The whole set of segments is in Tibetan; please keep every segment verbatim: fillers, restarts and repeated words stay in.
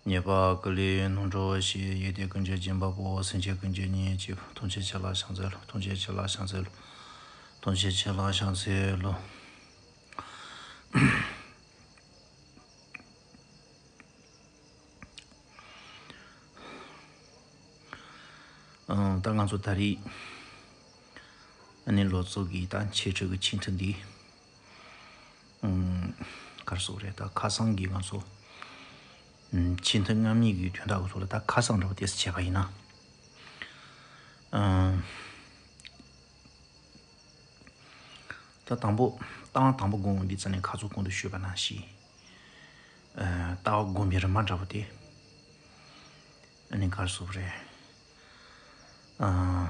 ཉེས་པ་ཀུན་ལས་སྣོད་གྲོལ་བྱེད། ཡོན་ཏན་ཀུན་གྱི་སྦྱིན་པ་པོ། སེམས་ཅན་ཀུན་གྱི་གཉེན་གཅིག་ཐམས་ཅད་མཁྱེན་ལ་ཕྱག་འཚལ་ལོ། ཐམས་ཅད་མཁྱེན་ལ་ཕྱག་འཚལ་ལོ། ཐམས་ཅད་མཁྱེན་ལ་ཕྱག་འཚལ་ལོ། ཨང་། ད་ང་ཚོ་ད་རེས་ཨ་ནི་ལོ་ཙཱ་གི་ད་འཆད་ཁྲིད་ཀྱི་ཆེས་མཐོ་འདི། ཨང་། ག་རེ་ཟེར་དགོས་རེད། ད་ཁ་སང་གི་ང་ཚོ་ཨང་། ཆེས་མཐོ་རྣམ་གཉིས་ཀྱི་དོན་དག་གི་ཐོག་ལ་ད་ཁ་སང་འདྲ་པོ་དེ་བྱས་པ་ཡིན་ན། ཨང་། ད་དང་པོ། ལྟ་བ་དང་པོ་སྒོམ་འོང་དུས་ཙམ་ནས་ཁ་ཚོ་གོང་དུ་ཞུས་པ་ནང་བཞིན། ཨ། ལྟ་བ་སྒོམ་པའི་རིམ་པ་འདྲ་པོ་དེ། ཨ་ནི་ག་རེ་ཟེར་དགོས་རེད། ཨ།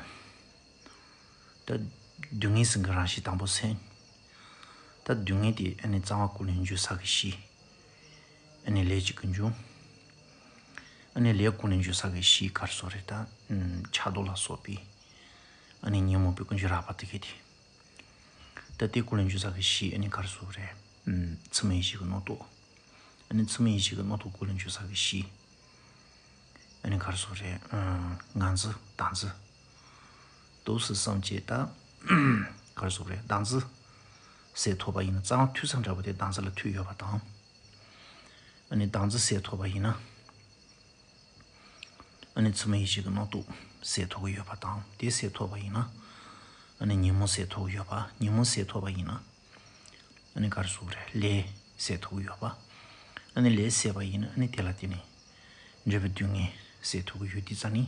ད་སྡུག་བསྔལ་ཟེར་མཁན་རང་བཞིན་དང་པོ་སེམས། ད་སྡུག་བསྔལ་དེ་ཨ་ནི་རྩ་བ་ཀུན་ལས་འཇུག་ས་གི་གཞི། ཨ་ནི་ལས་གཅིག་གི་འབྱུང་། ཨ་ནི་ལས་ཀུན་ལས་འཇུག་ས་གི་གཞི་ག་རེ་ཟེར་དགོས་རེད། ད་ཆགས་རྡོ་ལ་སོགས་པའི་ཨ་ནི་ཉོན་མོངས་པའི་ཀུན་འབྱུང་རགས་པ་དེ་གས་དེ། ད་དེ་ཀུན་ལས་འཇུག་ས་གི་གཞི་ཨ་ནི་ག་རེ་ཟེར་དགོས་རེད། ཨམ། ཚད་མ་ཡེ་ཤེས་ཀྱི་རྣམ་རྟོག་ཨ་ནི་ཚད་མ་ཡེ་ཤེས་ཀྱི་རྣམ་རྟོག་ཀུན་ལས་འཇུག་ས་གི་གཞི། ཨ་ནི་ག་རེ་ཟེར་དགོས་རེད། ཨམ། ངར་འཛིན་བདག་འཛིན། དུས་སུ་བསམ་བྱས་ད་ག་རེ་ཟེར་དགོས་རེད། བདག་འཛིན་ཟེར་ཐུབ་པ་ཡིན་ན་རྩ་བ་འཐུས་ས་འདྲ་པོ་དེ་བདག་འཛིན་ལ་འཐུས་ཡོད་པ་དང་། ཨ་ནི་བདག་འཛིན་ཟེར་ཐུབ་པ་ཡིན་ན། ཨ་ནི་ཚད་མ་ཡེ་ཤེས་ཀྱི་རྣམ་རྟོག་ཟེར་ཐུབ་ཀྱི་ཡོད་པ་དང་། དེ་ཟེར་ཐུབ་པ་ཡིན་ན། ཨ་ནི་ཉོན་མོངས་ཟེར་ཐུབ་ཀྱི་ཡོད་པ། ཉོན་མོངས་ཟེར་ཐུབ་པ་ཡིན་ན། ཨ་ནི་ག་རེ་ཟེར་དགོས་རེད། ལས་ཟེར་ཐུབ་ཀྱི་ཡོད་པ། ཨ་ནི་ལས་ཟེར་བ་ཡིན་ན་ཨ་ནི་དེ་ལ་བརྟེན་ནས་འབྲས་བུ་སྡུག་བསྔལ་ཟེར་ཐུབ་ཀྱི་ཡོད་དུས་ཙམ་ནས།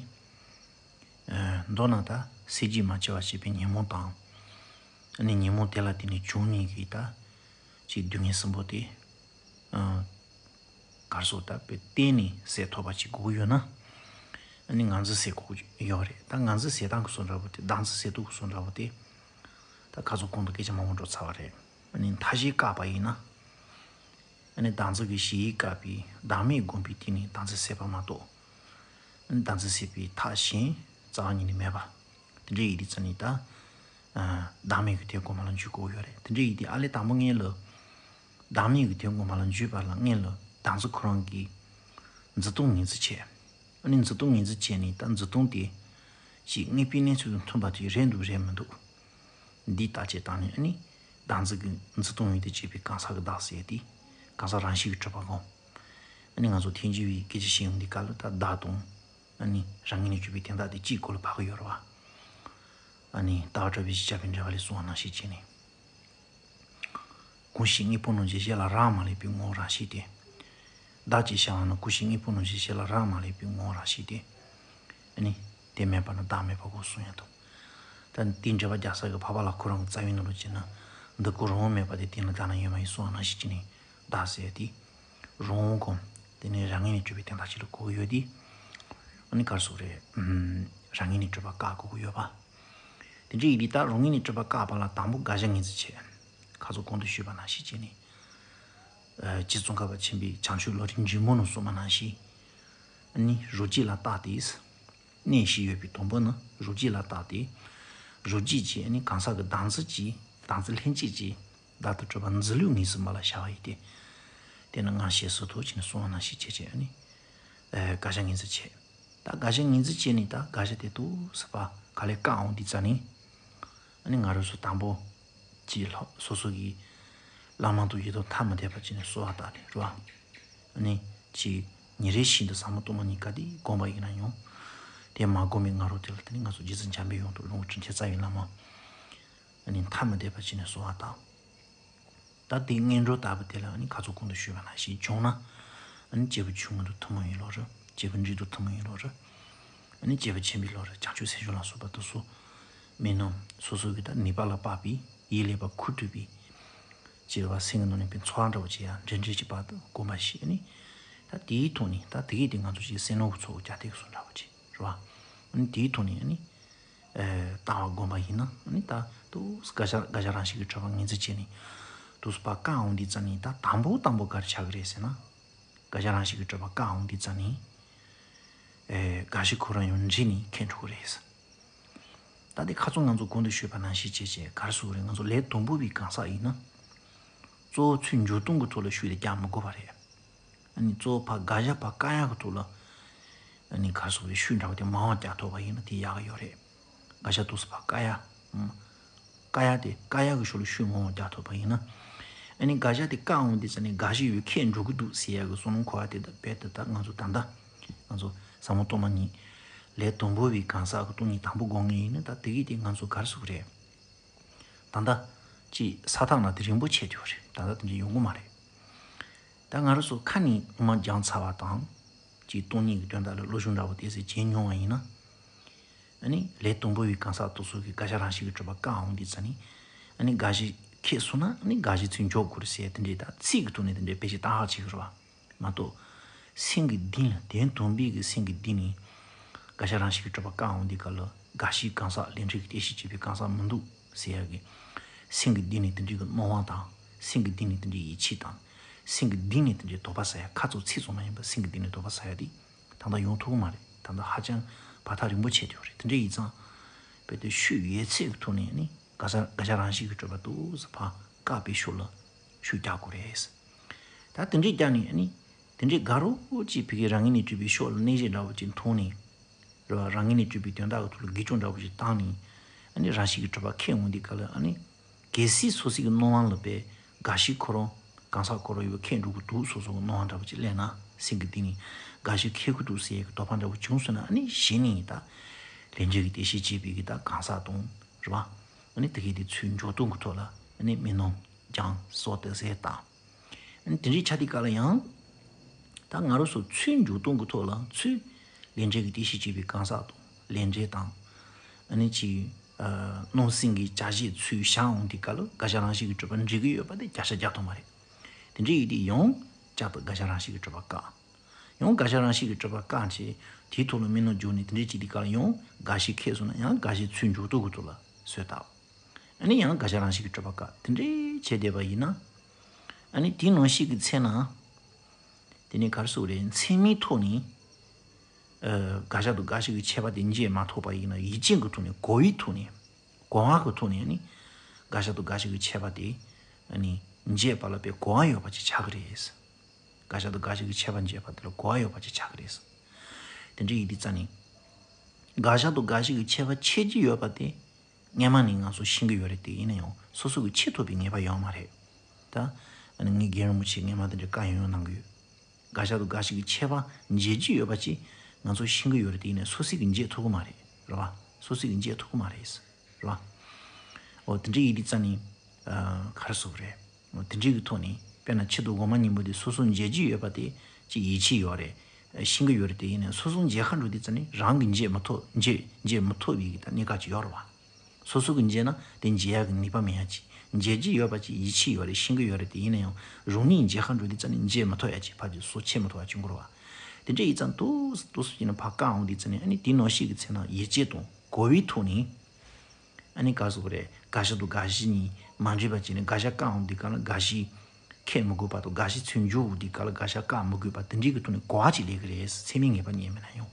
ཨ། མདོར་ན་ད་ཟད་རྒྱུས་མ་ཆགས་པ་བྱས་པའི་ཉོན་མོངས་དང་། ཨ་ནི་ཉོན་མོངས་དེ་ལ་བརྟེན་ནས་བྱུང་ནས་ཀྱི་ད་ཅིག་སྡུག་བསྔལ་གསུམ་པོ་དེ། ཨ། ག་རེ་ཟེར་དགོས་རེད། ད་དཔེ་གཏན་ནས་ཟད་ཐུབ་པ་ཅིག་དགོས་ཀྱི་ཡོད་ན། ཨ་ནི་ངར་འཛིན་ཟད་དགོས་ཀྱི་ཡོད་རེད། ད་ངར་འཛིན་ཟད་སྟངས་ཀྱི་སོ་འདྲ་པོ་དེ། བདག་འཛིན་ཟད་སྟངས་ཀྱི་སོ་འདྲ་པོ་དེ། ད་ཁ་ཚོ་གོང་དུ་སྐད་ཆ་མང་པོ་འགྲོ་ཚར་བ་རེད། ཨ་ནི་མཐའ་བཞི་བཀག་པ་ཡིན་ན། ཨ་ནི་བདག་འཛིན་གྱི་གཞི་ཡིས་བཀག་པའི་བདག་མེད་བསྒོམས་པའི་སྟེང་ནས་བདག་འཛིན་ཟད་པ་མ་གཏོགས། ཨ་ནི་བདག་འཛིན་ཟད་པའི་མཐའ་གཞན་རྩ་བ་ཉིད་ནས་མེད་པ། དེ་འདྲ་ཡིན་དུས་ཙམ་ནས་ད། ཨ། བདག་མེད་ཀྱི་དོན་སྒོམ་པ་ལ་འཇུག་དགོས་ཡོད་རེད། དེ་འདྲ་ཡིན་དུས་ཨ་ལས་དང་པོ་སྔོན་ལ། བདག་མེད་ཀྱི་དོན་སྒོམ་པ་ལ་འཇུག་པ་ལ་སྔོན་ལ་བདག་འཛིན་ཁོ་རང་གིས་འཛིན་སྟངས་ངོས་འཛིན་བྱས། ཨ་ནི་འཛིན་སྟངས་ངོས་འཛིན་བྱས་ནས་ད་འཛིན་སྟངས་དེ་ཞིག་དངོས་པོའི་གནས་ཚུལ་དང་མཐུན་པ་དེ་རེད་འདུག་རེད་མི་འདུག་འདི་བརྟག་དཔྱད་བཏང་ནས། ཨ་ནི་བདག་འཛིན་གྱི་འཛིན་སྟངས་ཡོད་དེ་བྱས་པའི་གང་ཟག་གི་བདག་ཟེར་ཏེ། གང་ཟག་རང་བཞིན་གྱིས་གྲུབ་པ་སྒོམ། ཨ་ནི་ང་ཚོ་ཐལ་འགྱུར་བའི་སྐད་ཆ་བཤད་ཡོང་དུས་སྐབས་ལ་ད་བདག་དང་། ཨ་ནི་རང་ངོས་ནས་གྲུབ་པའི་དོན་དག་དེ་གཅིག་གོ་ལ་བབ་ཀྱི་ཡོད་རེད་བ། ཨ་ནི་ལྟ་བ་གྲུབ་པའི་གཞི་བྱ་བའི་འགྲེལ་པ་ལས་གསུངས་པ་ནང་བཞིན་བྱས་ནས། གང་ཞིག་དངོས་པོ་རྣམས་ཀྱི་གཞི་ལ་རག་མ་ལས་པའི་ངོ་བོ་རང་བཞིན་ཏེ། བདག་ཅེས་བྱ་བ་ནི་གང་ཞིག་དངོས་པོ་རྣམས་ཀྱི་གཞི་ལ་རག་མ་ལས་པའི་ངོ་བོ་རང་བཞིན་ཏེ། ཨ་ནི་དེ་མེད་པ་ན་བདག་མེད་པ་གོ་གསུངས་ཡ་དང་། ད་དེའི་འགྲེལ་པ་རྒྱག་ས་གི་འཕགས་པ་ལྷ་ཁོ་རང་གི་རྩ་བའི་ནང་ལ་བྱས་ན། འདི་ཀོ་རང་དབང་མེད་པ་དེ་དེ་ལ་བདག་ན་ཡོད་མ་ཡིན་གསུངས་པ་ནང་བཞིན་བྱས་ནས། བདག་ཟེར་ཡ་དེ། རང་དབང་སྒོམ། དེ་ནས་རང་ངོས་ནས་གྲུབ་པའི་དོན་དག་ཅིག་ལ་གོ་གི་ཡོད་དེ། ཨ་ནི་ག་རེ་ཟེར་དགོས་རེད། ཨམ། རང་ངོས་ནས་གྲུབ་པ་བཀག་དགོས་ཀྱི་ཡོད་པ། དེ་འདྲ་ཡིན་དུས་ད་རང་ངོས་ནས་གྲུབ་པ་བཀག་པ་ལ་དང་པོ་དགག་བྱ་ངོས་འཛིན་བྱེད། ཁ་ཚོ་གོང་དུ་ཞུས་པ་ནང་བཞིན་བྱས་ནས། ཨ། རྗེ་ཙོང་ཁ་པ་ཆེན་པོས་བྱང་ཆུབ་ལམ་རིམ་འབྲིང་པོ་ནང་གསུངས་པ་ནང་བཞིན། ཨ་ནི་རང་རྒྱུད་ལ་བརྟགས་ཏེ། གནས་བཞི་ཡོད་པའི་དང་པོ་ནི་རང་རྒྱུད་ལ་བརྟགས་ཏེ། རང་རྒྱུད་ཀྱི་ཨ་ནི་གང་ཟག་གི་བདག་འཛིན་གྱིས། བདག་འཛིན་ལྷན་སྐྱེས་ཀྱིས་བདག་ཏུ་གྲུབ་པ་འཛིན་ལུགས་ངོས་འཛིན་པ་ལ་བྱ་བ་ཡིན་ཏེ། དེ་ནི་སྔར་བཤད་ཟིན་ཐོ་བྱས་ནས་གསུངས་པ་ནང་བཞིན་བྱས་བྱས་ཨ་ནི། ཨ། དགག་བྱ་ངོས་འཛིན་བྱེད། ད་དགག་བྱ་ངོས་འཛིན་བྱས་ནས་ད་དགག་བྱ་དེ་ཏོག་ཙམ་པ་ག་ལེར་བཀག་འོང་དུས་ཙམ་ནས། ཨ་ནི་ང་རང་ཚོ་དང་པོ། ཅིག་ལྷག་སོ་སོ་གི་བླ་མ་དང་ཡི་དམ་ཐ་མི་དད་པ་བྱས་ནས་གསོལ་བ་བཏབ་ནས་རེད་བ། ཨ་ནི་ཅིག་ཉིན་རེ་བཞིན་དུ་ཟབ་མོ་སྟོང་པ་ཉིད་ག་དུས་བསྒོམས་པ་ཡིན་ན་ཡང་། དེ་མ་བསྒོམས་པའི་སྔ་རོལ་དེ་ལ་དེ་ནི་ང་ཚོ་རྗེ་བཙུན་འཇམ་པའི་དབྱངས་དང་ལོངས་སྤྱོད་རྩ་བའི་བླ་མ། ཨ་ནི་ཐ་མི་དད་པ་བྱས་ནས་གསོལ་བ་བཏབ། ད་དེ་སྔོན་འགྲོ་ལྟ་བུ་དེ་ལ་ཨ་ནི་ཁ་ཚོ་གོང་དུ་ཞུས་པ་ནང་བཞིན་བྱུང་ན། ཨ་ནི་སྐྱེས་བུ་ཆུང་ངུ་དང་ཐུན་མོང་བའི་བློ་རེད། སྐྱེས་བུ་འབྲིང་དང་ཐུན་མོང་བའི་བློ་རེད། ཨ་ནི་སྐྱེས་བུ་ཆེན་པོའི་བློ་རེད། བྱང་ཆུབ་སེམས་བྱུང་ལ་སོགས་པ་དེ་ཚོ། མི་རྣམས་སོ་སོ་གི་ད་ནུས་པ་ལ་དཔག་པའི་ཡིད་ལས་པ་ཁུ་ཐུབ་པའི། སྐྱེ་བ་སེམས་ཀྱི་ནང་ནས་པའི་ཚོར་བ་འདྲ་བོ་ཅིག་ཡང་འདྲེན་འདྲེན་གྱི་བར་དུ་སྒོམ་པ་ཞིག་ཨ་ནི། ད་དེའི་ཐོག་ནས་ད་དེ་གས་དེ་ང་ཚོ་ཅིག་སེམས་ནང་གི་ཚོགས་རྒྱ་སྟེགས་སུ་འདྲ་བོ་ཅིག་རེད་བ། ཨ་ནི་དེའི་ཐོག་ནས་ཨ་ནི། ཨེ། ལྟ་བ་སྒོམ་པ་ཡིན་ན་ཨ་ནི་ད་དུ་དགག་བྱ་དགག་བྱ་རང་བཞིན་གྱིས་གྲུབ་པ་ངོས་འཛིན་བྱས་ནས། དུ་སུ་པ་བཀག་འོང་དུས་ཙམ་ནས་ད་དང་པོ་དང་པོ་ག་རེ་ཆགས་ཀྱི་རེད་ཟེར་ན། དགག་བྱ་རང་བཞིན་གྱིས་གྲུབ་པ་བཀག་འོང་དུས་ཙམ་ནས། ཨེ། དགག་གཞི་ཁོ་རང་ཡང་འདྲེས་ནས་ཁེངས་འགྲོ་གི་རེད་ཟེར། ད་དེ་ཁ་ཚོན་ང་ཚོ་གོང་དུ་ཞུས་པ་ནང་བཞིན་བྱས་བྱས་ག་རེ་ཟེར་དགོས་རེད། ང་ཚོ་ལས་དང་པོ་པའི་གང་ཟག་ཡིན་ན། གཙོ་བོ་ཚུར་འཇུག་སྟངས་ཀྱི་ཐོག་ལ་ཞུས་ཏེ་རྒྱག་མི་དགོས་པ་རེད། ཨ་ནི་གཙོ་བོ་ཕར་དགག་བྱ་ཕར་བཀག་ཡ་གི་ཐོག་ལ་ཨ་ནི་ག་རེ་ཟེར་དགོས་རེད། ཤུགས་འདྲ་བོ་དེ་མང་བ་རྒྱག་ཐུབ་པ་ཡིན་ན་དེ་ཡག་གི་ཡོད་རེད། དགག་བྱ་ཏོག་ཙམ་ཕར་བཀག་ཡ། ཨམ། བཀག་ཡ་དེ་བཀག་ཡ་གི་ཕྱོགས་ལ་ཤུགས་མང་བ་རྒྱག་ཐུབ་པ་ཡིན་ན། ཨ་ནི་དགག་བྱ་དེ་བཀག་འོང་དུས་ཙ་ནས་དགག་བྱའི་ཡུལ་ཁེགས་འགྲོ་གི་འདུག་ཟེར་ཡ་གི་བསམ་བློ་འཁོར་བ་དེ་དང་རྦད་དེ་ད་ང་ཚོ་ད་ལྟ་ང་ཚོ་ཟབ་མོ་སྟོང་པ་ཉིད་ལས་དང་པོ་པའི་གང་ཟག་གི་སྟོང་ཉིད་དང་པོ་དགོངས་ངེས་ཡིན་ན། ད་དེ་གི་དེ་ང་ཚོ་ག་རེ་ཟེར་དགོས་རེད། ད་ལྟ་ཅིག་ས་ཐག་ན་དེ་རིང་པོ་ཆད་ཡོད་རེད། ད་ལྟ་དེ་འདྲ་ཡོང་གི་མ་རེད། ད་ང་རང་ཚོ་ཁ་ནས་དབུ་མ་སྦྱངས་ཚར་བ་དང་། ཅིག་སྟོང་ཉིད་ཀྱི་དོན་དག་ལ་བློ་སྦྱོང་འདྲ་བོ་དེ་ཚོ་བྱེད་མྱོང་བ་ཡིན་ན། ཨ་ནི་ལས་དང་པོ་པའི་གང་ཟག་དེ་ཚོ་གིས་དགག་བྱ་རང་བཞིན་གྱིས་གྲུབ་པ་བཀག་འོང་དུས་ཙ་ནས། ཨ་ནི་དགག་གཞི་ཁེགས་སོང་ན་ཨ་ནི་དགག་གཞི་ཚུར་འཇོག་དགོས་རེད་ཟེར་དེ་འདྲའི་ད་ཚིག་གི་ཐོག་ནས་དེ་འདྲའི་དཔེ་ཆ་བཏང་ཧ་ཅིག་རེད་བ། མ་གཏོགས། སེམས་ཀྱི་གཏིང་ལ་དོན་དམ་པའི་གི་སེམས་ཀྱི་གཏིང་ནས་དགག་བྱ་རང་བཞིན་གྱིས་གྲུབ་པ་བཀག་འོང་དུས་སྐབས་ལ་དགག་གཞིའི་གང་ཟག་ལས་འབྲས་ཀྱི་རྟེན་གཞི་བྱེད་པའི་གང་ཟག་མི་འདུག་ཟེར་ཡ་གི། སེམས་ཀྱི་གཏིང་ནས་དེ་འདྲའི་གི་སྣང་བ་དང་། སེམས་ཀྱི་གཏིང་ནས་དེ་འདྲའི་ཡིད་ཆེས་དང་། སེམས་ཀྱི་གཏིང་ནས་དེ་འདྲའི་དོགས་པ་ཟ་ཡ། ཁ་ཚོ་ཚིག་ཙམ་མ་ཡིན་པར་སེམས་ཀྱི་གཏིང་ནས་དོགས་པ་ཟ་ཡ་དེ་ད་ལྟ་ཡོང་ཐུབ་ཀྱི་མ་རེད། ད་ལྟ་ཧ་ཅང་བར་ཐག་རིང་པོ་ཆད་ཡོད་རེད། དེ་འདྲ་ཡིན་ཙང་། རྦད་དེ་ཤུགས་ཡོད་ཚད་ཀྱི་ཐོག་ནས་ནི་དགག་བྱ་དགག་བྱ་རང་བཞིན་གྱིས་གྲུབ་པ་ཏོག་ཙམ་ཕར་བཀག་པའི་ཕྱོགས་ལ་ཤུགས་རྒྱག་དགོས་རེད། ད་དེ་འདྲའི་རྒྱག་ནས་ནི། དེ་འདྲའི་དགའ་རབ་ཅིག་ཕ་གི་རང་ངོས་ནས་གྲུབ་པའི་ཕྱོགས་ལ་གནས་བྱེད་འདྲ་བོ་ཅིག་མཐོང་ནས། རེད་བ། རང་ངོས་ནས་གྲུབ་པའི་དོན་དག་གི་ཐོག་ལ་དགེ་སྦྱོང་འདྲ་བོ་ཅིག་བཏང་ནས། ཨ་ནི་རང་བཞིན་གྱིས་གྲུབ་པ་ཁེགས་འོང་དུས་སྐབས་ལ་ཨ་ནི། གལ་སྲིད་སོ་སོའི་གི་སྣང་བ་ལ་དཔེ་དགག་གཞི་ཁོ་རང་གང་ཟག་ཁོ་རང་ཡོད་པ་ཁེགས་འགྲོ་གི་འདུག་སོ་སོ་གི་སྣང་བ་འདྲ་བོ་ཅིག་སླེབས་ན། སེམས་ཀྱི་གཏིང་ནས་དགག་གཞི་ཁེགས་ཀྱི་འདུག་ཟེར་ཡས་ཀྱི་དོགས་པ་འདྲ་བོ་བྱུང་སོང་ན། ཨ་ནི་གཞི་ནས་ད་ལས་འབྲས་ཀྱི་རྟེན་གཞི་བྱེད་པའི་གི་ད་གང་ཟག་དང་། རེད་བ། ཨ་ནི་དེ་གའི་དེ་ཚུར་འཇོག་སྟངས་ཀྱི་ཐོག་ལ་ཨ་ནི་མི་སྣང་སྦྱང་སོགས་དེ་ཟེར་དང་། ཨ་ནི་དེ་འདྲའི་ཆ་དེ་ག་ལ་ཡང་། ད་ང་རང་ཚོ་ཚུར་འཇོག་སྟངས་ཀྱི་ཐོག་ལ་ཚུར་ལས་འབྲས་ཀྱི་རྟེན་གཞི་བྱེད་པའི་གང་ཟག་དང་ལས་འབྲས་དང་། ཨ་ནི་ཅིག་ཨ། སྣང་སེམས་ཀྱི་བྱ་བྱེད་ཚུར་བཞག་འོང་དུས་སྐབས་ལ་དགག་བྱ་རང་བཞིན་གྱིས་གྲུབ་པ་འགྲིག་གི་ཡོད་པ་དེ་བརྒྱ་ཆ་བརྒྱ་ཐམ་པ་རེད། དེ་འདྲ་ཡིན་དུས་ཡང་བསྐྱར་དུ་དགག་བྱ་རང་བཞིན་གྱིས་གྲུབ་པ་བཀག་ཡང་དགག་བྱ་རང་བཞིན་གྱིས་གྲུབ་པ་བཀག་བྱས། དེའི་ཐོག་ལ་མི་སྣང་འཇོག་ནས་དེ་འདྲ་བྱེད་དུས་སྐབས་ལ་ཡང་དགག་གཞི་ཁེགས་སོང་ན་ཡང་དགག་གཞི་ཚུར་འཇོག་སྟངས་ཀྱི་ཐོག་ལ་གསོས་བཏབ། ཨ་ནི་ཡང་དགག་བྱ་རང་བཞིན་གྱིས་གྲུབ་པ་བཀག་དེ་འདྲ་བྱས་བསྡད་པ་ཡིན་ན། ཨ་ནི་དེའི་ནང་བཞིན་གྱི་ཚེ་ན། དེ་ནས་ག་རེ་ཟེར་དགོས་རེད། མཚན་མའི་ཐོག་ནས། ཨ། དགག་བྱ་དང་དགག་གཞི་གི་ཁྱད་པར་དེ་འབྱེད་མ་ཐུབ་པ་ཡིན་ན། ཡིད་ཆེས་ཀྱི་ཐོག་ནས། གོ་བའི་ཐོག་ནས། གོ་བ་གི་ཐོག་ནས་ནི། དགག་བྱ་དང་དགག་གཞི་གི་ཁྱད་པར་དེ་ནི་འབྱེད་པ་ལ་དཔེ་གོ་བ་ཡོད་པ་ཅིག་ཆགས་ཀྱི་རེད། དགག་བྱ་དང་དགག་གཞི་གི་ཁྱད་པར་འབྱེད་པ་དེ་ལ་གོ་བ་ཡོད་པ་ཅིག་ཆགས་ཀྱི་རེད། དེ་འདྲ་ཡིན་དུས་ཙ་ནས། དགག་བྱ་དང་དགག་གཞི་གི་ཁྱད་པར་ཕྱེ་རྒྱུ་ཡོད་པ་དེ། སྔོན་མ་ནས་ང་ཚོ་ཤེས་ཀྱི་ཡོད་རེད་དེ། ཡིན་ན་ཡང་སོ་སོ་གིས་ཤེས་ཐུབ་པའི་ངེས་པ་ཡོད་མ་རེད། ད་ཨ་ནི་ངའི་རྒན་རིན་པོ་ཆེས་སྔོན་མ་དེ་འདྲ་བཀའ་ཡང་ཡང་གནང་གི་ཡོད། དགག་བྱ་དང་དགག་གཞི་གི་ཁྱད་པར་འབྱེད་རྒྱུ་ཡོད་པ་ཅིག་ང་ཚོ་ཤེས་ཀྱི་ཡོད་རེད་དེ། ཡིན་ན་སོ་སོ་གིས་འབྱེད་ཐུབ་ཀྱི་མ་རེད། རེད་བ། སོ་སོ་གིས་འབྱེད་ཐུབ་ཀྱི་མ་རེད། རེད་བ། འོ་དེ་འདྲ་ཡིན་དུས་ཙ་ནས། ཨ། ག་རེ་ཟེར་དགོས་རེད། འོ་དེ་འདྲའི་གི་ཐོག་ནས་དཔེར་ན་ཕྱི་དང་གོང་མ་གཉིས་པོ་དེ་སོ་སོ་འབྱེད་རྒྱུ་ཡོད་པ་དེ་ཅིག་ཡིད་ཆེས་ཡོད་རེད། ཤེས་ཀྱི་ཡོད་རེད་དེ། ཡིན་ནའང་སོ་སོ་འབྱེད་ཁ་འགྲོ་དུས་ཙ་ནས་རང་གིས་འབྱེད་མི་ཐུབ། འབྱེད་འབྱེད་མི་ཐུབ་པའི་གི་ད་གནད་འགག་ཅིག་ཡོད་རེད་བ། སོ་སོ་གིས་འབྱེད་ན་དེ་འབྱེད་ཡག་གི་ནུས་པ་མེད་ཡག་ཅིག་འབྱེད་རྒྱུ་ཡོད་པ་ཅིག་ཡིད་ཆེས་ཡོད་རེད། ཤེས་ཀྱི་ཡོད་རེད་དེ། ཡིན་ནའང་རང་ཉིད་འབྱེད་ཁ་འགྲོ་དུས་ཙ་ནས་འབྱེད་མི་ཐུབ་ཡག་ཅིག་ཕར་ཚུར་ཕྱེ་མི་ཐུབ་ཡག་ཅིག་ཡོང་གི་རེད་བ། དེ་འདྲ་ཡིན་ཙང་ཏོག་ཙམ་ཏོག་ཙམ་བྱས་ནས་ཕར་བཀག་འོང་དུས་ཙ་ནས། ཨ་ནི་དེའི་ནང་བཞིན་གྱི་ཚེ་ན་ཡིད་ཆེས་དང་གོ་བའི་ཐོག་ནས། ཨ་ནི་ག་རེ་ཟེར་དགོས་རེད། དགག་བྱ་དང་དགག་གཞི་གཉིས་མ་འདྲེས་པ་བྱས་ནས། དགག་བྱ་བཀག་འོང་དུས་སྐབས་ལ་དགག་གཞི་ཁེགས་མི་དགོས་པ་དང་། དགག་གཞི་ཚུར་འཇོག་འོང་དུས་སྐབས་ལ་དགག་བྱ་བཀག་མི་དགོས་པ་དེ་འདྲའི་གི་ཐོག་ནས་གོ་བ་ཅིག་སླེབས་ཀྱི་རེད། ཚད་མའི་ངེས་པ་རྙེད་མེད་ན་ཡང་།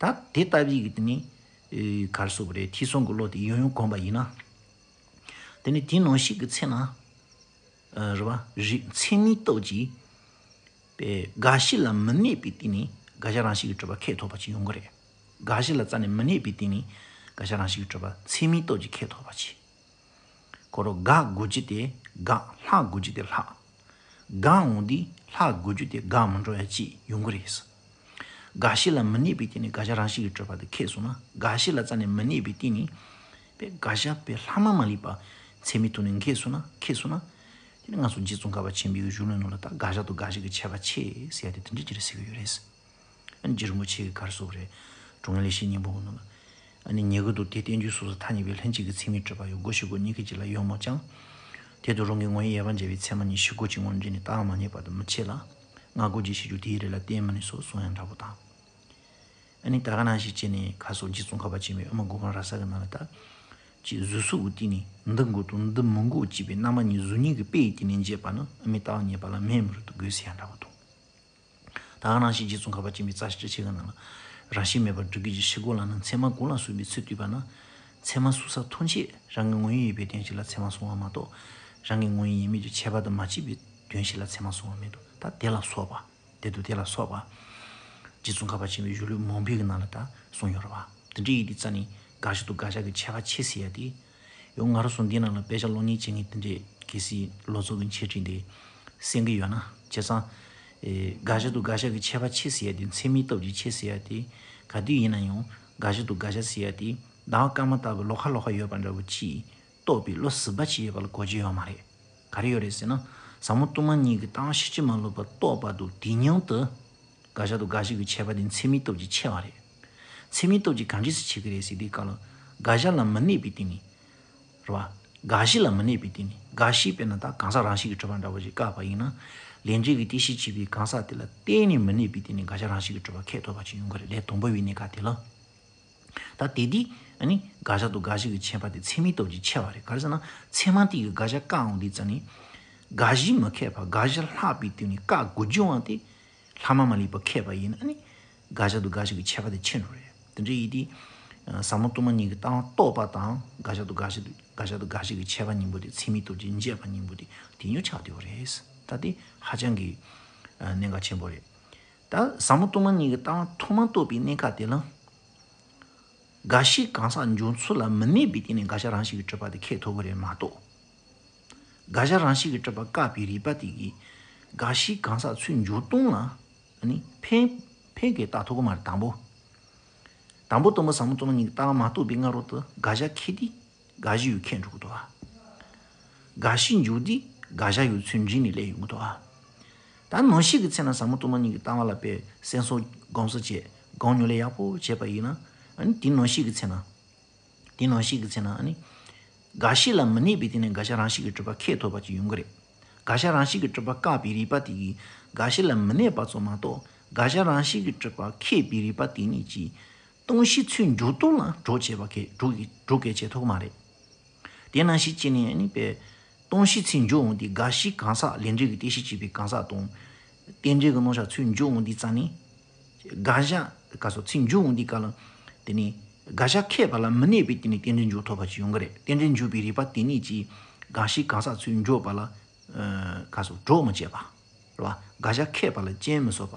ད་དེ་ལྟ་བུའི་གི་དེ་ནི། ཨེ། ག་རེ་ཟེར་དགོས་རེད། ཐོས་བསམ་གྱི་བློ་དེ་ཡང་ཡང་བསྒོམས་པ་ཡིན་ན། དེ་ནི་དེའི་ནང་བཞིན་གྱི་ཚེ་ན། ཨ། རེད་བ། རིག་ཚད་མའི་སྟོབས་ཀྱིས། པའི་དགག་གཞི་ལ་མི་གནས་པའི་སྟེང་ནས་དགག་བྱ་རང་བཞིན་གྱིས་གྲུབ་པ་ཁེགས་ཐུབ་པ་ཅིག་ཡོང་གི་རེད། དགག་གཞི་ལ་རྩ་ནས་མི་གནས་པའི་སྟེང་ནས་དགག་བྱ་རང་བཞིན་གྱིས་གྲུབ་པ་ཚད་མའི་སྟོབས་ཀྱིས་ཁེགས་ཐུབ་པ་ཅིག་ཁོ་རང་དགག་དགོས་རྒྱུ་དེ་དགག་ལྷག་དགོས་རྒྱུ་དེ་ལྷག་དགག་འོང་དུས་ལྷག་དགོས་རྒྱུ་དེ་དགག་མི་འགྲོ་ཡག་ཅིག་ཡོང་གི་རེད། དགག་གཞི་ལ་མི་གནས་པའི་སྟེང་ནས་དགག་བྱ་རང་བཞིན་གྱིས་གྲུབ་པ་དེ་ཁེགས་སོང་ན། དགག་གཞི་ལ་རྩ་ནས་མི་གནས་པའི་སྟེང་ནས་པའི་དགག་བྱ་པའི་ལྷག་མ་མ་ལུས་པ་ཚད་མའི་ཐོག་ནས་འགེལ་སོང་ན། ཁེགས་སོང་ན། དེ་ནི་ང་ཚོ་རྗེ་ཙོང་ཁ་པ་ཆེན་པོའི་གཞུང་ལུགས་ནང་ལ་ད་དགག་བྱ་དང་དགག་གཞི་གི་ཁྱད་པར་ཕྱེ་ཟེར་ཡ་དེ་དེ་འདྲ་ཅིག་རེད་ཟེར་གྱི་ཡོད་རེད། ཨ་ནི་རྗེ་རིན་པོ་ཆེ་གིས་ག་རེ་ཟེར་བ་རེད། དྲང་ངེས་ལེགས་བཤད་སྙིང་པོ་ནང་ལ། ཨ་ནི་ཉིད་སྐུ་དང་དེ་བསྟན་བཅོས་སོ་སོར་ཐ་སྙད་པའི་ལྷན་ཅིག་གི་ཚད་མས་གྲུབ་པ་ཡང་། དགག་བྱའི་སྒོ་གཉིས་ཀྱི་རྗེས་ལ་ཡོད་མོད་ཀྱང་། དེ་དང་རང་གི་ངོ་བོའི་ཡོད་པར་འཇལ་བའི་ཚད་མ་གཉིས་ཕྱི་རྒོལ་གྱི་ངོར་འདྲེས་ནས་བལྟ་བ་མ་རྙེད་པ་དང་མི་འཆད་ལ། སྔ་རྒོལ་གྱི་བྱེད་སྤྱོད་དེའི་རིགས་ལ་བརྟེན་མི་ནུས་སོ་གསུང་ཡང་འདྲ་པོ་དང་། ཨ་ནི་ད་ག་ནང་བཞིན་བྱས་ནས་ཁ་སོགས་རྗེ་ཙོང་ཁ་པ་ཆེན་པོའི་དབུ་མ་དགོངས་པ་རབ་གསལ་གྱི་ནང་ལ་ད། ཅིག་གཟུགས་སོགས་ཀྱི་སྟེང་ནས་འདི་འགོག་དང་འདི་མི་འགོག་ཅེས་པའི་རྣམ་པ་གཉིས་གཟུགས་བརྙན་གྱི་དཔེ་ཡི་སྟེང་ནས་འབྱེད་པ་ནི་དབུ་མའི་ལྟ་བ་རྙེད་པ་ལ་མེད་མི་རུང་དུ་དགོས་ཟེར་ཡང་འདྲ་པོ་དང་། ད་ག་ནང་བཞིན་རྗེ་ཙོང་ཁ་པ་ཆེན་པོའི་རྩ་ཤེ་བཀྲ་ཤིས་ཀྱི་ནང་ལ། རང་བཞིན་མེད་པར་སྒྲུབ་བྱེད་ཀྱི་ཕྱི་རྒོལ་ལ་ནི། ཚད་མ་གང་ལ་སོགས་པའི་ཚུལ་བསྟོད་པ་ན། ཚད་མ་གསུངས་ས་ཐམས་ཅད་རང་གི་ངོ་བོ་ཡོད་པའི་དོན་ཞིག་ལ་ཚད་མ་གསུངས་པ་མ་གཏོགས། རང་གི་ངོ་བོ་ཡོད་མེད་ཀྱི་ཁྱད་པར་དུ་མ་བྱས་པའི་ དོན་ཞིག་ལ་ཚད་མ་གསུངས་པ་མེད་དོ། ད་དེ་ལ་སོགས་པ། དེ་དང་དེ་ལ་སོགས་པ། རྗེ་ཙོང་ཁ་པ་ཆེན་པོའི་གཞུང་ལུགས་མང་པོའི་གི་ནང་ལ་ད་གསུངས་ཡོད་རེད་བ། དེ་འདྲ་ཡིན་དུས་ཙ་ནི་དགག་གཞི་དང་དགག་བྱ་གི་ཁྱད་པར་ཕྱེ་ཟེར་ཡ་དེ། ཡང་ང་རང་ཚོ་འདི་ནང་ལ་དཔེ་ཆ་ཀློག་མཁན་བྱེད་མཁན་དེ་འདྲས་གལ་སྲིད་ལོ་ཚོད་ཀྱི་འཆད་ཁྲིད་འདི་གསན་གི་ཡོད་ན། བྱས་ཙང་། ཨེ། དགག་གཞི་དང་དགག་བྱ་གི་ཁྱད་པར་ཕྱེ་ཟེར་ཡ་དེ་ཚད་མའི་སྟོབས་ཀྱིས་ཕྱེ་ཟེར་ཡ་དེ། ག་དུས་ཡིན་ན་ཡང་དགག་གཞི་དང་དགག་བྱ་ཟེར་ཡ་དེ་ཟླ་བ་སྐར་མ་ལྟ་བུ་ལོགས་ཀ་ལོགས་ཀ་ཡོད་པ་འདྲ་བོ་ཅིག་རྟོགས་པའི་བློ་གཟུ་བ་ཅིག་ཡོད་པ་ལ་གོ་རྒྱུ་ཡོད་མ་རེད། ག་རེ་ཡོད་རེད་ཟེར་ན། ཟབ་མོ་སྟོང་པ་ཉིད་ཀྱི་ལྟ་བ་ཕྱིན་ཅི་མ་ལོག་པ་རྟོགས་པ་དང་དེའི་སྙིང་དུ། དགག་བྱ་དང་དགག་གཞི་གི་ཁྱད་པར་དེ་ཚད་མའི་སྟོབས་ཀྱིས་ཕྱེ་བ་རེད། ཚད་མའི་སྟོབས་ཀྱིས་གང་འདྲས་སེ་ཕྱེ་གི་རེད་ཟེར་དུས་སྐབས་ལ། དགག་བྱ་ལ་མི་གནས་པའི་སྟེང་ནས། རེད་བ། དགག་གཞི་ལ་མི་གནས་པའི་སྟེང་ནས། དགག་གཞི་དཔེར་ན་ད་གང་ཟག་རང་བཞིན་གྱིས་གྲུབ་པ་འདྲ་བོ་ཞིག་བཀག་པ་ཡིན་ན། ལས་འབྲས་ཀྱི་རྟེན་གཞི་བྱས་པའི་གང་ཟག་དེ་ལ་གཏན་ནས་མི་གནས་པའི་སྟེང་ནས་དགག་བྱ་རང་བཞིན་གྱིས་གྲུབ་པ་ཁེགས་ཐུབ་པ་ཅིག་ཡོང་གི་རེད། ལས་དང་པོ་བའི་གནས་སྐབས་དེ་ལ། ད་དེ་དུས་ཨ་ནི་དགག་བྱ་དང་དགག་གཞི་གི་ཁྱད་པར་དེ་ཚད་མའི་སྟོབས་ཀྱིས་ཕྱེ་བ་རེད། ག་རེ་ཟེར་ན། ཚད་མ་དེ་གིས་དགག་བྱ་བཀག་འོང་དུས་ཙ་ནི། དགག་གཞི་མི་ཁེགས་པ་དགག་གཞི་ལྷག་པའི་སྟེང་ནས་བཀག་དགོས་རྒྱུའང་དེ། ལྷག་མ་མ་ལུས་པ་ཁེགས་པ་ཡིན་ན་ནི། དགག་བྱ་དང་དགག་གཞི་གི་ཁྱད་པར་དེ་ཕྱེ་འགྲོ་རེད། དེ་འདྲ་ཡིན་དུས། ཟབ་མོ་སྟོང་པ་ཉིད་ཀྱི་ལྟ་བ་རྟོགས་པ་དང་དགག་བྱ་དང་དགག་གཞི་དགག་བྱ་དང་དགག་གཞི་གི་ཁྱད་པར་གཉིས་པོ་དེ་ཚད་མའི་སྟོབས་ཀྱིས་འབྱེད་པ་གཉིས་པོ་དེ་དེ་ཉིད་ཆགས་བསྡད་ཡོད་རེད། ད་དེ་ཧ་ཅང་གི་གནད་འགག་ཆེན་པོ་རེད། ད་ཟབ་མོ་སྟོང་པ་ཉིད་ཀྱི་ལྟ་བ་ཐོག་མར་རྟོགས་པའི་གནས་སྐབས་དེ་ལ། དགག་གཞི་གང་ཟག་འཇོག་ཚུལ་ལ་མི་གནས་པའི་སྟེང་ནས་དགག་བྱ་རང་བཞིན་གྱིས་གྲུབ་པ་དེ་ཁེགས་ཐུབ་ཀྱི་རེད་མ་གཏོགས། དགག་བྱ་རང་བཞིན་གྱིས་གྲུབ་པ་བཀག་པའི་རིགས་པ་དེ་གིས་དགག་གཞི་གང་ཟག་ཚུར་འཇོག་སྟངས་ལ་ནི་ཕན་ཕན་གྱི་བཏགས་ཐུབ་ཀྱི་མ་རེད། དང་པོ། དང་པོ་དང་པོ་ཟབ་མོ་སྟོང་པ་ཉིད་ཀྱི་ལྟ་བ་མ་རྟོགས་པའི་སྔ་རོལ་དུ་དགག་བྱ་ཁེགས་དུས་དགག་གཞི་ཡང་ཁེགས་འགྲོ་གི་འདུག་ཨ། དགག་གཞི་འཇོག་དུས་དགག་བྱ་ཡང་ཚུར་འཇོག་ནས་སླེབས་ཡོང་གི་འདུག་ཨ། ད་ནང་བཞིན་གྱི་ཚེ་ན་ཟབ་མོ་སྟོང་པ་ཉིད་ཀྱི་ལྟ་བ་ལ་དཔེ་སེམས་གསོ་སྒོམ་གསོ་བྱས་སྒོམ་ཉམས་ལེན་ཡག་པོ་བྱས་པ་ཡིན་ན། ཨ་ནི་དེ་ནང་བཞིན་གྱི་ཚེ་ན། དེ་ནང་བཞིན་གྱི་ཚེ་ན་ཨ་ནི། དགག་གཞི་ལ་མི་གནས་པའི་སྟེང་ནས་དགག་བྱ་རང་བཞིན་གྱིས་གྲུབ་པ་ཁེགས་ཐུབ་པ་ཅིག་ཡོང་གི་རེད། དགག་བྱ་རང་བཞིན་གྱིས་གྲུབ་པ་བཀག་པའི་རིགས་པ་དེ་གིས་དགག་གཞི་ལ་མི་གནས་པ་ཙམ་མ་གཏོགས་དགག་བྱ་རང་བཞིན་གྱིས་གྲུབ་པ་ཁེགས་པའི་རིགས་པ་དེ་ཉིད་ཀྱིས་སྟོང་གཞི་ཚུར་འཇོག་སྟངས་ལ་གྲོགས་བྱེད་པ་ཁེགས་གྲོགས་ཀྱི་གྲོགས་སྐྱེལ་བྱེད་ཐུབ་ཀྱི་མ་རེད། དེ་ནང་བཞིན་བྱས་ནས་ནི་པའི་སྟོང་གཞི་ཚུར་འཇོག་འོང་དུས་དགག་གཞི་གང་ཟག་ལས་འབྲས་ཀྱི་རྟེན་གཞི་བྱས་པའི་གང་ཟག་དང་། རྟེན་འབྲེལ་གྱི་རྣམ་གཞག་ཚུར་འཇོག་འོང་དུས་ཙ་ནི། དགག་བྱ་ག་སོགས་ཚུར་འཇོག་འོང་དུས་སྐབས་ལ། དེ་ནི་དགག་བྱ་ཁེགས་པ་ལ་མི་གནས་པའི་སྟེང་ནས་རྟེན་འབྲེལ་འཇོག་ཐུབ་པ་ཅིག་ཡོང་གི་རེད། རྟེན་འབྲེལ་འཇོག་པའི་རིགས་པ་དེ་ཉིད་ཀྱིས་དགག་གཞི་གང་ཟག་ཚུར་འཇོག་པ་ལ། ག་སོགས་གྲོགས་མི་བྱེད་པ། རེད་བ། དགག་བྱ་ཁེགས་པ་ལ་རྐྱེན་མི་བཟོ་བ།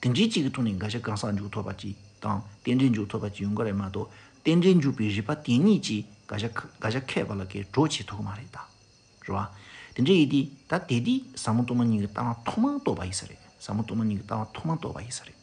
དེ་འདྲའི་གཅིག་གི་ཐོག་ནས་དགག་བྱ་གང་ཟག་འཇོག་ཐུབ་པ་ཅིག་དང་རྟེན་འབྲེལ་འཇོག་ཐུབ་པ་ཅིག་ཡོང་གི་རེད་མ་གཏོགས་རྟེན་འབྲེལ་འཇོག་པའི་རིགས་པ་དེ་ཉིད་ཀྱིས་དགག་བྱ་དགག་བྱ་ཁེགས་པ་ལ་གས་གྲོགས་བྱེད་ཐུབ་ཀྱི་མ་རེད་ད། རེད་བ། དེ་འདྲ་ཡིན་དུས་ད་དེ་དུས་ཟབ་མོ་སྟོང་པ་ཉིད་ཀྱི་ལྟ་བ་ཐོག་མར་རྟོགས་པ་ཡིན་ས་རེད། ཟབ་མོ་སྟོང་པ་ཉིད་ཀྱི་ལྟ་བ་ཐོག་མར་རྟོགས་པ་ཡིན་ས་རེད།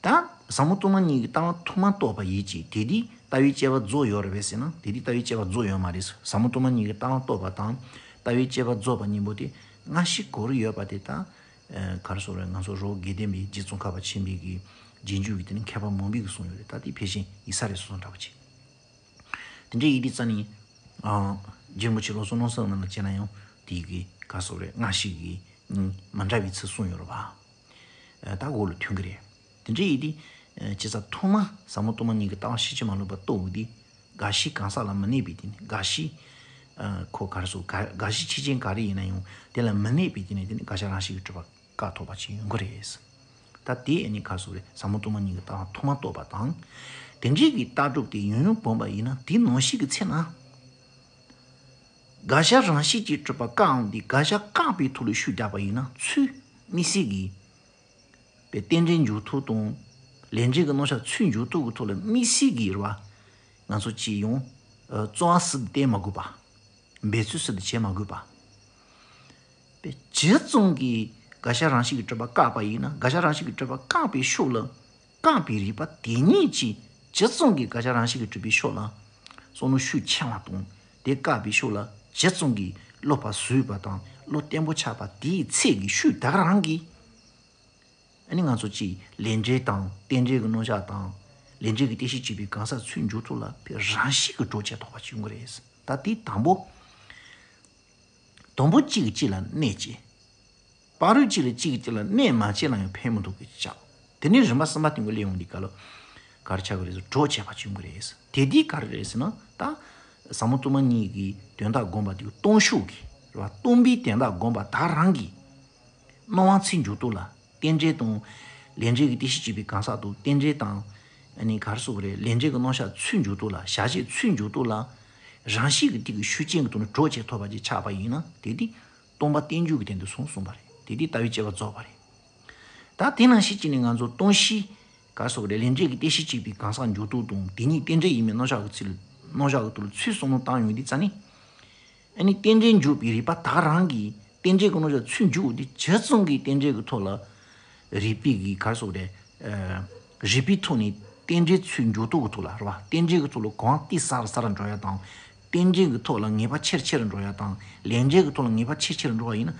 ད་ཟབ་མོ་སྟོང་པ་ཉིད་ཀྱི་ལྟ་བ་ཐོག་མར་རྟོགས་པ་ཡིན་གྱི་དེ་དུས་ལྟ་བའི་དཔྱད་པ་རྫོགས་ཡོད་རེད་པས་ཟེར་ན་དེ་དུས་ལྟ་བའི་དཔྱད་པ་རྫོགས་ཡོད་མ་རེད། ཟབ་མོ་སྟོང་པ་ཉིད་ཀྱི་ལྟ་བ་རྟོགས་པ་དང་ལྟ་བའི་དཔྱད་པ་རྫོགས་པ་གཉིས་པོ་དེ་སྔ་ཕྱི་ག་རེ་ཡོད་པ་དེ་ད། ག་རེ་ཟེར་རེད། ང་ཚོ་རི་བོ་དགེ་ལྡན་པའི་རྗེ་ཙོང་ཁ་པ་ཆེན་པོའི་གི་རྗེས་འཇུག་གི་དེ་ནི་མཁས་པ་མང་པོས་གི་གསུངས་ཡོད་རེད། ད་དེ་ཕལ་ཆེར་ཡིན་ས་རེད་སོ་སོ་འདྲ་པོ་ཅིག་དེ་འདྲ་ཡིན་དུས་ཙ་ནི། ཨ། རྗེ་རིན་པོ་ཆེ་བློ་བཟང་ནོར་བཟང་ནང་ལ་བྱས་ན་ཡང་དེའི་གི་ག་སོགས་རེད་སྔ་ཕྱི་གི་མི་འདྲ་བའི་ཚུལ་གསུངས་ཡོད་རེད་བ། ད་འོག་ལ་ཐོན་གི་རེད། དེ་འདྲ་ཡིན་དུས། བྱས་ཙང་ཐོག་མ་ཟབ་མོ་སྟོང་པ་ཉིད་ཀྱི་ལྟ་བ་ཕྱིན་ཅི་མ་ལོག་པ་རྟོགས་འོང་དུས། དགག་གཞི་གང་ཟག་ལ་མི་གནས་པའི་དེ་ནི་དགག་གཞི། ཁོ་ག་རེ་ཟེར་དགག་གཞི་ཆོས་ཅན་ག་རེ་ཡིན་ན་ཡང་དེ་ལ་མི་གནས་པའི་དེ་ནི་དེ་ནི་དགག་བྱ་རང་བཞིན་གྱིས་གྲུབ་པ། བཀག་ཐུབ་པ་ཅིག་ཡོང་གི་རེད། ད་དེ་ཨ་ནི་ག་རེ་ཟེར་རེད། ཟབ་མོ་སྟོང་པ་ཉིད་ཀྱི་ལྟ་བ་ཐོག་མར་རྟོགས་པ་དང་། དེ་འདྲའི་གི་ལྟ་གྲུབ་དེ་ཡང་ཡང་སྒོམ་པ་ཡིན་ན་དེ་ནང་བཞིན་གྱི་ཚེ་ན། དགག་བྱ་རང་བཞིན་གྱིས་གྲུབ་པ་བཀག་འོང་དུས་དགག་བྱ་བཀག་པའི་ཐོག་ལ་ཤུགས་རྒྱག་པ་ཡིན་ན་ཚུར་དམིགས་བསལ་གྱི། པའི་རྟེན་འབྲེལ་འཇོག་ཐུབ་དང་། ལས་འབྲས་ཀྱི་རྣམ་གཞག་ཚུར་འཇོག་ཐུབ་ཀྱི་ཐོག་ལ་དམིགས་བསལ་གྱི་རེད་བ། ང་ཚོ་ཅིག་ཡང་། རྩོལ་བ་སུ་བསྟེན་མ་དགོས་པ། འབད་རྩོལ་སུ་བྱེད་མ་དགོས་པ། པའི་ཇི་ཙམ་གྱིས་དགག་བྱ་རང་བཞིན་གྱིས་གྲུབ་པ་བཀག་པ་ཡིན་ན་དགག་བྱ་རང་བཞིན་གྱིས་གྲུབ་པ་བཀག་པའི་ཕྱོགས་ལ་བཀག་པའི་རིགས་པ་དེ་ཉིད་ཀྱིས་ཇི་ཙམ་གྱིས་དགག་བྱ་རང་བཞིན་གྱིས་གྲུབ་པའི་ཕྱོགས་ལ་བསམ་བློ་ཤུགས་ཆེ་བ་དང་དེ་བཀག་པའི་ཕྱོགས་ལ་ཇི་ཙམ་གྱིས་བློ་ཕར་བཟོད་པ་དང་བློ་བརྟན་པོ་ཆགས་པ་དེའི་ཚད་ཀྱི་ཤུགས་ད་ག་རང་གིས། ཨ་ནི་ང་ཚོ་ཅིག་ལས་འབྲས་དང་རྟེན་འབྲེལ་གྱི་རྣམ་གཞག་དང་། ལས་འབྲས་ཀྱི་རྟེན་གཞི་བྱས་པའི་གང་ཟག་ཚུར་འཇོག་ཐུབ་ལ་དེ་རང་བཞིན་གྱིས་གྲོགས་བྱེད་ཐུབ་པ་ཅིག་ཡོང་གི་རེད། ད་དེ་དང་པོ། དང་པོ་གཅིག་གིས་གཅིག་ལ་གནོད་བྱེད། བར་དུ་གཅིག་ལ་གཅིག་གིས་གཅིག་ལ་གནོད་མ་བྱས་ན་ཡང་ཕན་མི་ཐོགས་ཀྱི་ཆགས། དེ་ནས་རིམ་པ་གསུམ་པ་དེ་ངོས་ལེན་ཡོང་དུས་ག་ལ། ག་རེ་ཆགས་ཀྱི་རེད་ཟེར་གྲོགས་བྱེད་པ་ཅིག་ཡོང་གི་རེད། དེ་དུས་ག་རེ་རེད་ཟེར་ན་ད། ཟབ་མོ་སྟོང་པ་ཉིད་ཀྱི་དོན་དག་སྒོམ་པ་དེ་སྟོང་ཤུགས་ཀྱིས་རེད་བ། སྟོང་པའི་དོན་དག་སྒོམ་པ་ད་ག་རང་གིས། སྣང་བ་ཚུར་འཇོག་ཐུབ་ལ། རྟེན་འབྲེལ་དང་། ལས་འབྲས་ཀྱི་རྟེན་གཞི་བྱས་པའི་གང་ཟག་དང་རྟེན་འབྲེལ་དང་། ཨ་ནི་ག་རེ་ཟེར་དགོས་རེད། ལས་འབྲས་ཀྱི་རྣམ་གཞག་ཚུར་འཇོག་ཐུབ་ལ། བྱ་བྱེད་ཚུར་འཇོག་ཐུབ་ལ། རང་བཞིན་གྱི་དེ་གི་ཤུགས་རྐྱེན་གྱི་ཐོག་ནས་གྲོགས་བྱེད་ཐུབ་པ་ཅིག་ཆགས་པ་ཡིན་ན་དེ་དེ། སྟོང་པ་རྟེན་འབྱུང་གི་སྟེང་དུ་སོང་གསུངས་པ་རེད། དེ་དུས་ལྟ་བའི་དཔྱད་པ་རྫོགས་པ་རེད། ད་དེ་ནང་བཞིན་བྱས་ནས་ང་ཚོ་སྟོང་གཞི་ག་སོགས་རེད། ལས་འབྲས་ཀྱི་རྟེན་གཞི་གཅིག་པའི་གང་ཟག་འཇོག་ལྡོག་དང་དེ་ཉིད་རྟེན་འབྲེལ་ཡིན་མིན་རྣམ་གཞག་གི་ཚུལ། རྣམ་གཞག་གི་ཐོག་ལ་ཚུལ་གསུམ་བཏང་ཡོང་དུས་ཙ་ནི། ཨ་ནི་རྟེན་འབྲེལ་འཇོག་པའི་རིགས་པ་ད་ག་རང་གིས་རྟེན་འབྲེལ་གྱི་རྣམ་གཞག་ཚུལ་འཇོག་དེ་ཇི་ཙམ་གྱིས་རྟེན་འབྲེལ་གྱི་ཐོག་ལ་རིགས་པའི་གི་ག་སོགས་རེད། ཨ་རིགས་པའི་ཐོག་ནས་རྟེན་འབྲེལ་ཚུལ་འཇོག་ལྡོག་གི་ཐོག་ལ་རེད་བ། རྟེན་འབྲེལ་གྱི་ཐོག་ལ་གོ་བ་དེ་གསལ་རུ་གསལ་རུ་འགྲོ་ཡ་དང་། རྟེན་འབྲེལ་གྱི་ཐོག་ལ་ངེས་པ་ཆེ་རུ་ཆེ་རུ་འགྲོ་ཡ་དང་། ལས་འབྲས་ཀྱི་ཐོག་ལ་ངེས་པ་ཆེ་རུ་ཆེ་རུ་འགྲོ་བ་ཡིན་ན།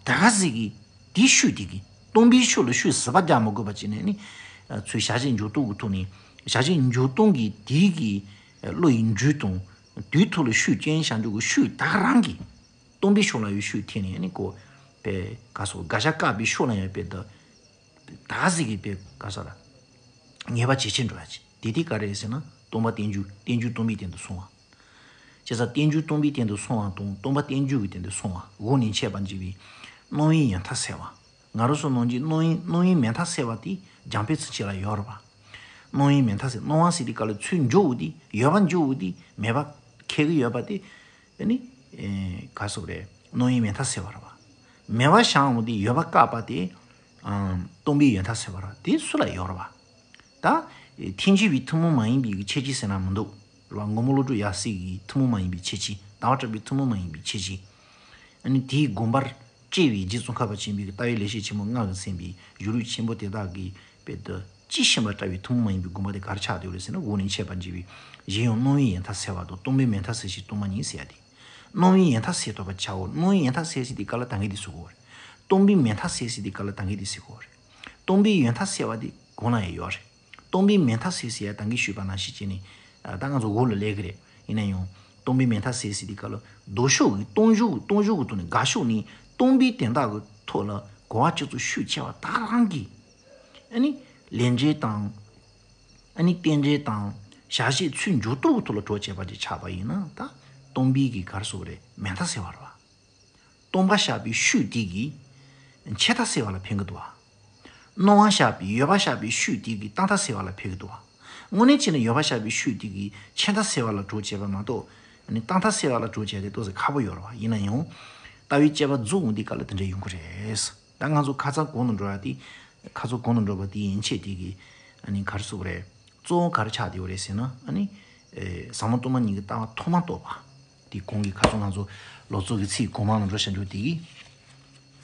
ད་ག་ཟིག་གིས་དེའི་ཤུགས་དེ་གིས་སྟོང་པའི་ཕྱོགས་ལ་ཤུགས་ཟད་པ་རྒྱག་མི་དགོས་པ་བྱས་ནས་ནི། ཨ་ཚུལ་བྱ་བྱེད་འཇོག་ལྡོག་གི་ཐོག་ནས་བྱ་བྱེད་འཇོག་སྟངས་ཀྱི་དེའི་གི་བློ་ཡི་འཇུག་དང་དེའི་ཐོག་ལ་ཤུགས་རྐྱེན་བྱ་འཇོག་གི་ཤུགས་ད་ག་རང་གིས་སྟོང་པའི་ཕྱོགས་ལ་ཡོད་ཤུགས་ཐེབས་ནས་ནི་ཀོ་པའི་ག་སོགས་དགག་བྱ་བཀག་པའི་ཕྱོགས་ལ་ཡང་དཔེ་ད་ད་ག་ཟིག་གིས་དཔེ་ག་ས་ལ་ངེས་པ་ཇེ་ཆེར་འགྲོ་ཡ་ཅིག་དེ་དེ་ག་རེ་ཟེར་ན་སྟོང་པ་རྟེན་འབྱུང་རྟེན་འབྱུང་སྟོང་པའི་སྟེང་དུ་སོང་བ། བྱས་ཙང་རྟེན་འབྱུང་སྟོང་པའི་སྟེང་དུ་སོང་བ་དང་སྟོང་པ་རྟེན་འབྱུང་གི་སྟེང་དུ་སོང་བ། དབུགས་ནས་འཆད་པར་བགྱི་བའི་སྣང་བའི་ཡོད་མཐའ་སེལ་བ། ང་རང་ཚོ་ནང་གི་སྣང་བའི་སྣང་བའི་མེད་མཐའ་སེལ་བ་དེ་རྒྱང་འཕེན་ཚུན་ཆད་ལ་ཡོད་རེད་པ། སྣང་བའི་མེད་མཐའ་སེལ། སྣང་བ་ཟེར་དུས་སྐབས་ལ་ཚུར་འཇོག་དགོས་དེ་ཡོད་པ་འཇོག་དགོས་དེ་མེད་པ་འཁྱེར་གྱི་ཡོད་པ་དེ། ཨ་ནི་ཨེ་ག་སོགས་རེད། སྣང་བའི་མེད་མཐའ་སེལ་བ་རེད་པ། མེད་པ་བཞག་འོང་དེ་ཡོད་པ་བཀག་པ་དེ་ཨང་སྟོང་པའི་ཡོད་མཐའ་སེལ་བ་རེད་པ། དེ་སུ་ལ་ཡོད་རེད་པ། ད་ཐེག་མཆོག་པའི་ཐུན་མོང་མ་ཡིན་པའི་ཁྱད་ཆོས་ཟེར་ན་མི་འདུག་རེད་པ། མགོན་པོ་བློ་གྲོས་ཡབ་སྲས་ཀྱི་ཐུན་མོང་མ་ཡིན་པའི་ཁྱད་ཆོས། ཟླ་བ་གྲགས་པའི་ཐུན་མོང་མ་ཡིན་པའི་ཁྱད་ཆོས། ཨ་ནི་དེའི་དགོངས་པར་བཀྲལ་བའི་རྗེ་ཙོང་ཁ་པ་ཆེན་པོའི་ལྟ་བའི་ལེགས་བཤད་ཆེན་མོ་ལྔ་གིས་མཚན་པའི་བཞུགས་ལུགས་ཆེན་པོ་དེ་དག་གིས་དཔེ་དེ་དཔྱིས་ཕྱིན་པ་བཀྲལ་བའི་ཐུན་མོང་མ་ཡིན་པའི་དགོངས་པ་དེ་ག་རེ་ཆགས་བསྡད་ཡོད་རེད་ཟེར་ན། དབུགས་ནས་འཆད་པར་བགྱི་བའི་གཞན་ཡང་སྣང་བའི་ཡོད་མཐའ་སེལ་བ་དང་། སྟོང་པའི་མེད་མཐའ་སེལ་ཞིང་སྟོང་པ་ཉིད་ཟེར་ཡ་དེ། སྣང་བའི་ཡོད་མཐའ་སེལ་ཐུབ་པ་བྱའོ། སྣང་བའི་ཡོད་མཐའ་སེལ་ཟེར་དུས་སྐབས་ལ་ད་གིན་དེ་ཟེར་གོ་རེད། སྟོང་པའི་མེད་མཐའ་སེལ་ཟེར་དུས་སྐབས་ལ་ད་གིན་དེ་ཟེར་གོ་རེད། སྟོང་པའི་ཡོད་མཐའ་སེལ་བ་དེ་གང་ལ་ཡང་ཡོད་རེད། སྟོང་པའི་མེད་མཐའ་སེལ་ཟེར་ཡ་ད་གིན་ཞུས་པ་ནང་བཞིན་བྱས་ནས། ཨ་ད་ང་ཚོ་འོག་ལ་སླེབས་ཀྱི་རེད། ཡིན་ན་ཡང་སྟོང་པའི་མེད་མཐའ་སེལ་ཟེར་དུས་སྐབས་ལ་ལྡོག་ཕྱོགས་ཀྱི་སྟོང་གཞི་སྟོང་གཞི་གི་ཐོག་ནས་དགག་ཕྱོགས་ནས་སྟོང་པའི་དོན་དག་གི་ཐོག་ལ་གོ་བ་སྤྱི་ཚོགས་ཤུགས་ཆེ་བ་ད་རང་གིས། ཨ་ནི་ལས་འབྲས་དང་། ཨ་ནི་རྟེན་འབྲེལ་དང་བྱ་བྱེད་ཚུལ་འཇོག་ལྡོག་ཐོག་ལ་གྲོགས་བྱས་པ་ཅིག་ཆགས་པ་ཡིན་ན། ད་སྟོང་པའི་གི་ག་རེ་ཟེར་དགོས་རེད། མེད་མཐའ་སེལ་བ་རེད་པ། སྟོང་པ་བཞག་པའི་ཤུགས་དེ་གིས་ཆད་མཐའ་སེལ་བ་ལ་ཕན་གྱི་འདུག་པ། སྣང་བ་བཞག་པའི་ཡོད་པ་བཞག་པའི་ཤུགས་དེ་གིས་རྟག་མཐའ་སེལ་བ་ལ་ཕན་གྱི་འདུག་པ། དངོས་གནས་བྱས་ན་ཡོད་པ་བཞག་པའི་ཤུགས་དེ་གིས་ཆད་མཐའ་སེལ་བ་ལ་གྲོགས་བྱས་པ་མ་གཏོགས། ཨ་ནི་རྟག་མཐའ་སེལ་བ་ལ་གྲོགས་བྱས་དེ་ཏོག་ཙམ་ཁག་པོ་ཡོད་རེད་པ། ཡིན་ན་ཡང་ལྟ་བའི་དཔྱད་པ་རྫོགས་འོང་དུས་སྐབས་ལ་དེ་འདྲ་ཡོང་གི་རེད། ད་ང་ཚོ་ཁ་སང་གོང་དུ་འགྲོ་ཡ་དེ། ཁ་སང་གོང་དུ་འགྲོ་བ་དེ་ཡན་ཆད་དེ་གི་ཨ་ནི་ག་རེ་ཟེར་དགོས་རེད། གཙོ་བོ་ག་རེ་ཆགས་བསྡད་ཡོད་རེད་ཟེར་ན། ཨ་ནི་ཨེ་ཟབ་མོ་སྟོང་པ་ཉིད་ཀྱི་ལྟ་བ་ཐོག་མར་རྟོགས་པ། དེ་གོང་གི་ཁ་སང་ང་ཚོ་སློབ་ཚོགས་ཀྱི་ཚིག་གོང་མ་ལ་འགྲོ་བྱ་འཇུག་དེ་གི།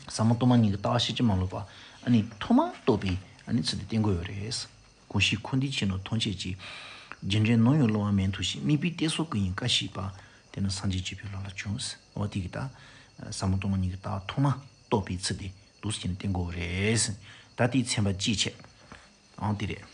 ཟབ་མོ་སྟོང་པ་ཉིད་ཀྱི་ལྟ་བ་ཕྱིན་ཅི་མ་ལོག་པ། ཨ་ནི་ཐོག་མར་རྟོགས་པའི་ཨ་ནི་ཚུལ་དེ་བསྟན་དགོས་ཡོད་རེད། གང་ཞིག་འཁོར་འདས་ཆེ་ནོར་ཐམས་ཅད་ཀྱི། རྒྱུ་འབྲས་ནམ་ཡང་བསླུ་བ་མེད་མཐོང་ཞིང་། དམིགས་པའི་གཏད་སོ་ཀུན་གཉིས་བཀའ་བཞིན་པ། དེ་ནི་སངས་རྒྱས་བྱེད་པའི་བློ་ལ་བྱུང་། འོ་དེ་གི་ད་ཟབ་མོ་སྟོང་པ་ཉིད་ཀྱི་ལྟ་བ་ཐོག་མར་རྟོགས་པའི་ཚུལ་དེ་འདུག་སེ་བྱས་ནས་བསྟན་དགོས་རེད། ད་དེའི་ཚན་པ་གཅིག་བྱས། ཨང་དེ་རེད།